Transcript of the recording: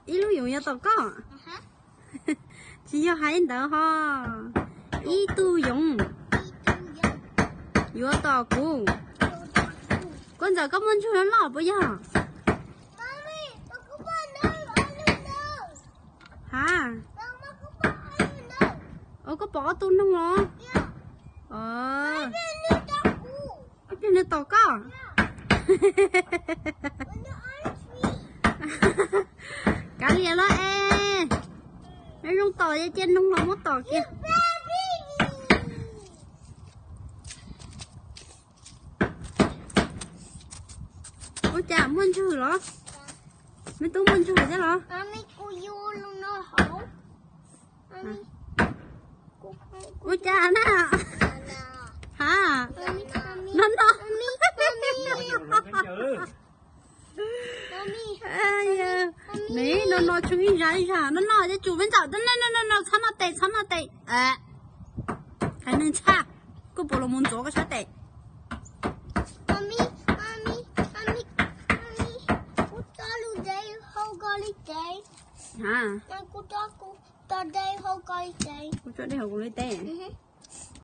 Ib lub yoov yuav tom koj. Tsis yog hais ntawd ho. Ib tug yoov yuav tom kuv. Koj ntxawm, koj muaj ntswg loj loj puas yog? Ha, ua koj pom ob tug noog los? Ib pliag nws tom koj. Kav liam los es, neb zoo tom ces cia noog los muab tom kiag. Ua cas muaj ntswg los? Neb twb muaj ntswg thiab los? Ua cas na? Ha, no no. Neb no no tsoo ib zag ib zag no no ces tsum peb ntxawm no no no, txhob noj tes, txhob noj tes. Hais neeg tshaj, koj puas los mus ntxuav koj sab tes? Kuv tso dej hauv kuv lub teb.